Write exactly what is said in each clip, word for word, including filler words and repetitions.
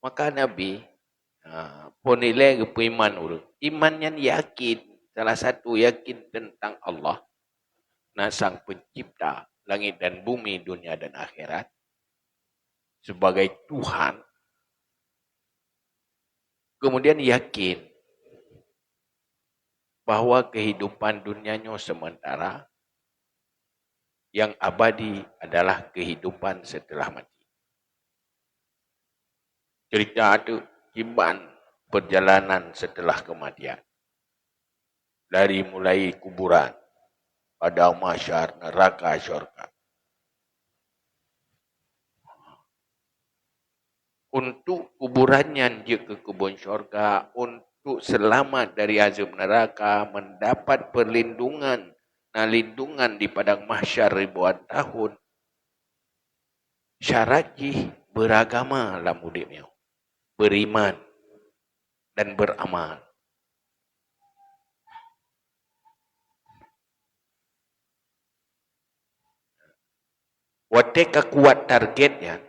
Maka Nabi, ha, phon ilée geupeuiman ureuëng. Iman nyan yakin, salah satu yakin teuntang Allah, na Sang Pencipta langit dan bumi, dunia dan akhirat, sebagai Tuhan. Kemudian yakin bahwa kehidupan dunia nyoe sementara, yang abadi adalah kehidupan setelah mati. Cerita tu kiban perjalanan setelah kematian. Dari mulai kuburan, padang mahsyar, neraka, syurga. Untuk kuburan nyan jeuet keu keubon syurga, untuk seulamat dari azeueb neuraka, mendapat perlindungan, na lindungan di padang mahsyar ribuan tahun, syarat jih beuragama lam udeb nyoe, beuriman dan beuramal. Watée ka kuat target nyan,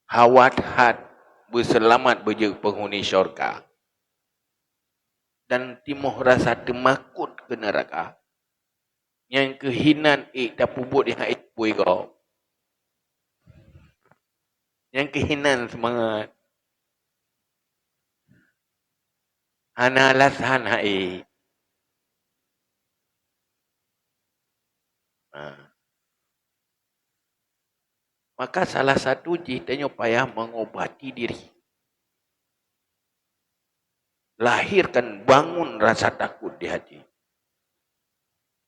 hawa that beuseulamat beujeuet penghuni syurga, dan timoh rasa teumakot keu neuraka, nyang keuh hinan ék tapeubuet nyang ék pui gob. Nyang keuh hinan seumangat. Hana alasan hai. Ha. Maka salah satu jih tanyoe payah mengobati diri. Lahirkan, bangun rasa takut di hati.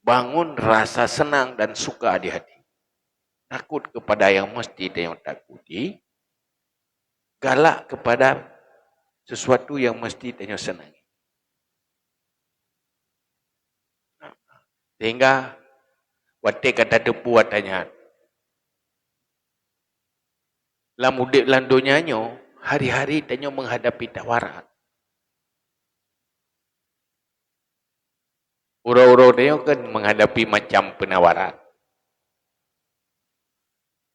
Bangun rasa senang dan suka di hati. Takut kepada yang mesti tanyoe takuti, galak kepada sesuatu yang mesti tanyoe senangi. Sehingga watée ka tateupeue ata nyan, lam udeb lam donya nyoe, hari-hari tanyoe menghadapi tawaran. Uroe-uroe tanyoe kan menghadapi macam penawaran.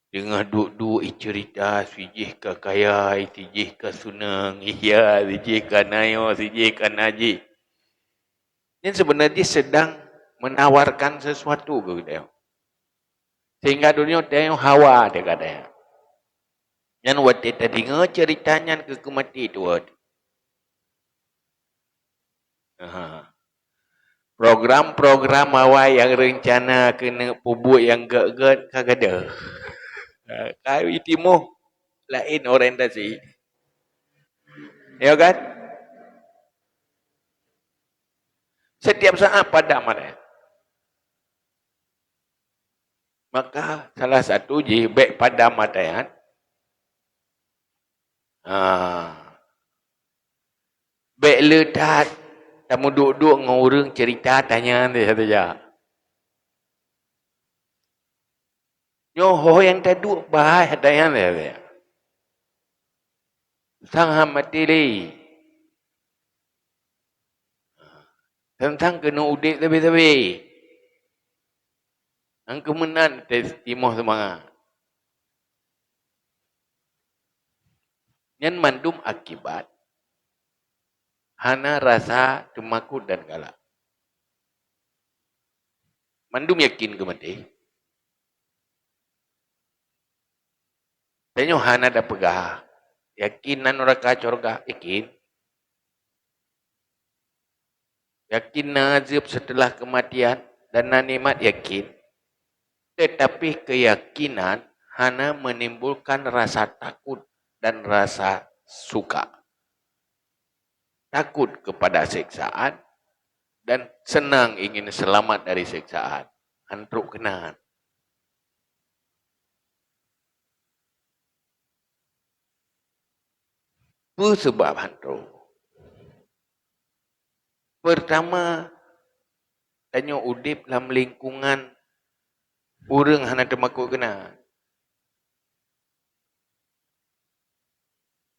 Teungoh duek-duek icerita, sijih ka kaya, sijih ka sunang, iya, sijih ka nayo, sijih ka najih. Nyan sebenarnya sedang menawarkan sesuatu keu geutanyoe. Sehingga donya tanyoe hawa teuka tanyoe. Nyan watée tadeungoe cerita nyan keu keumaté tuwoe. Aha. Program-program awai nyang reuncana keuneuk peubuet nyang gét-gét ka gadôh. Ka itimoh laén orientasi. Ya kan? Setiap saat padam ada. Maka salah satu jih bék padam ata nyan. Ha. Bék le that tameuduek-duek ngon ureuëng cerita ata nyan saja. Nyoe ho nyang taduek bahai ata nyan saja. Sang ham maté lé. Teuntang keuneuk udeb sabe-sabe. Nyang keu meunan teuh timoh seumangat. Nyan mandum akibat hana rasa teumakot dan galak. Mandum yakin keu maté. Tanyoe hana tapeugah, yakin na nuraka syurga, yakin. Yakin na azeueb seuteulah keumatian dan na nikmat, yakin. Teutapi keuyakinan hana meunimbulkan rasa takot dan rasa suka. Takot keupada seksaan dan seunang ingin seulamat dari seksaan. Han trok keunan. Peue seubab han trok? Peurtama, tanyoe udeb lam lingkungan ureuëng hana teumakot keunan.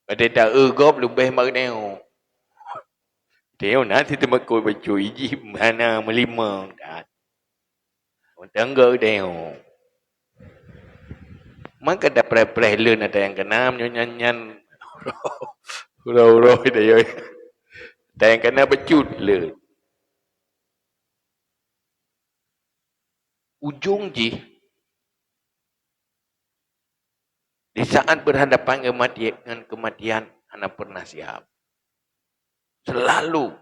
Watée ta-eu gob leubeh bak tanyoe. Tanyoe na siteumakot bacut, ijih hana meulimong that. Tangga tanyoe. Maka tapreh-preh lé na tayang keunan nyoe nyan-nyan. Uroe-uroe dayoi. Tayang keunan bacut lé. Ujong jih, di saat berhadapan ngon mati-, ngon kematian, hana pernah siap. Selalu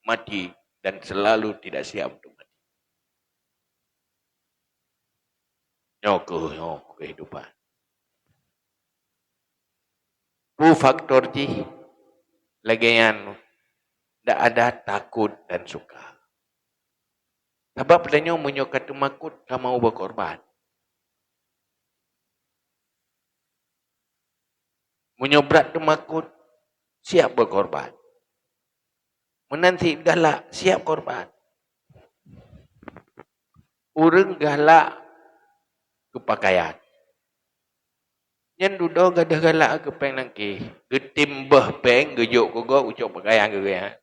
mati dan selalu tidak siap untuk mati. Nyoe keuh, nyoe kehidupan. Peue faktor jih? Lagée nyan, ndak ada takot dan suka. Sabab tanyoe meunyoe ka teumakot, ka mau beukorban. Meunyoe brat teumakot, siap beukorban. Meunan cit galak, siap korban. Ureuëng galak keu pakaian. Nyan dudoe gadoh galak keu péng nangkée. Geutem beuh péng, geujok keu gob, geucok pakaian keu geuh.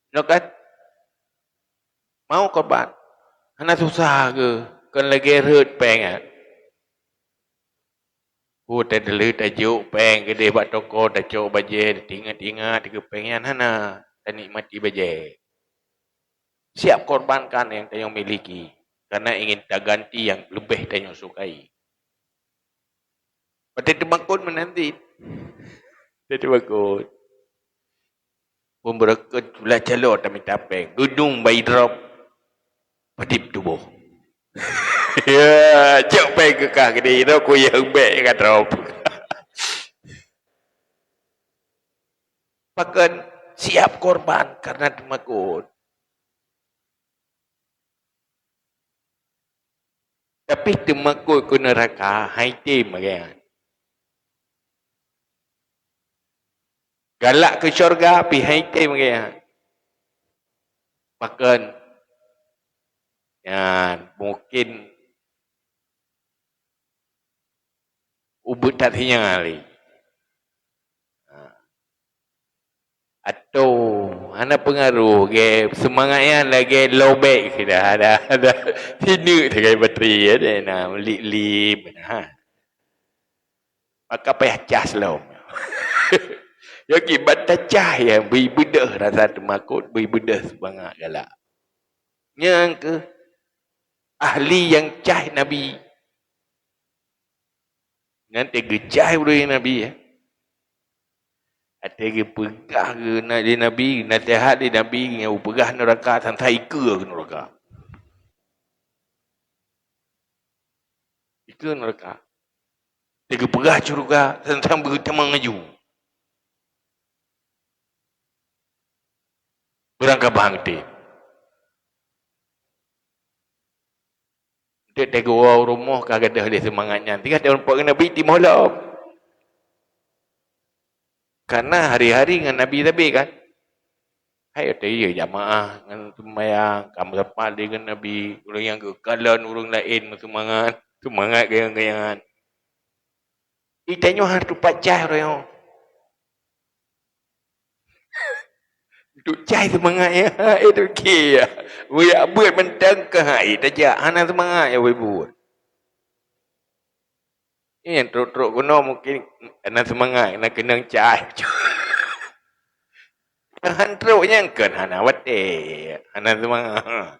Nyoe kan? Mau korban. Hana susah keu, kon lagée rhot péng nyan. Peue teudeuleuh tajok péng keudeh bak toko, tacok bajée, taingat-ingat keu péng nyan hana tanikmati bajée. Siap korbankan nyang tanyoe miliki, karena ingin taganti nyang leubeh tanyoe sukai. Watée teumakot meunan cit. Watée teumakot. Pembeureukat cula calo tamita péng. Geudong bai drop. Padib tuboh. Ya, cok péng keu kah geude, inoe kuyeueng bék ka drop. Pakon siap korban karena teumakot. Tapi teumakot keu neuraka, hai tem lagée nyan. Galak keu syurga, pih hai tem lagée nyan. Pakon? Nyan, mungkin ubit that hinya lé. Ha. Atau hana peungaruh, ge seumangat nyan lagée lobek sida, ada, ada. Hineuk sagai batri, ya, deh, na, lim-lim, ha. Maka payah cas lom. Ya, kiban tacah, ya, bri beudôh rasa teumakot, bri beudôh seumangat galak. Nyang keuh ahli nyang cah Nabi. Nyan teuh geucah ureuëng Nabi, ya. Watée geupeugah keu na-, lé Nabi, naseuhat lé Nabi, nyang geupeugah neuraka, sang-sang ikeue keu neuraka. Ikeue neuraka. Watée geupeugah syeuruga, sang-sang beutamong laju. Beurangkaban geutem. Dek teugoe u rumoh ka gadôh lé seumangat nyan. Tinggai teumpat ngon Nabi timoh lom. Karena hari-hari ngon Nabi sabe kan. Hai teuh jamaah ngon seumayang, ka meusapat lé ngon Nabi, ureuëng nyang geukalon ureuëng laén meuseumangat, seumangat geuyangan-geuyangan. Itanyoe hareuh tupat cah roh nyoe. Untuk cai seumangat ya, eh, tu kira. Buyak buet mantong keu hai tajak, hana seumangat ya buet. Ini yang trok-trok keunoe mungkin hana seumangat, na keunong cai. Han trok nyang kon hana watée, hana seumangat.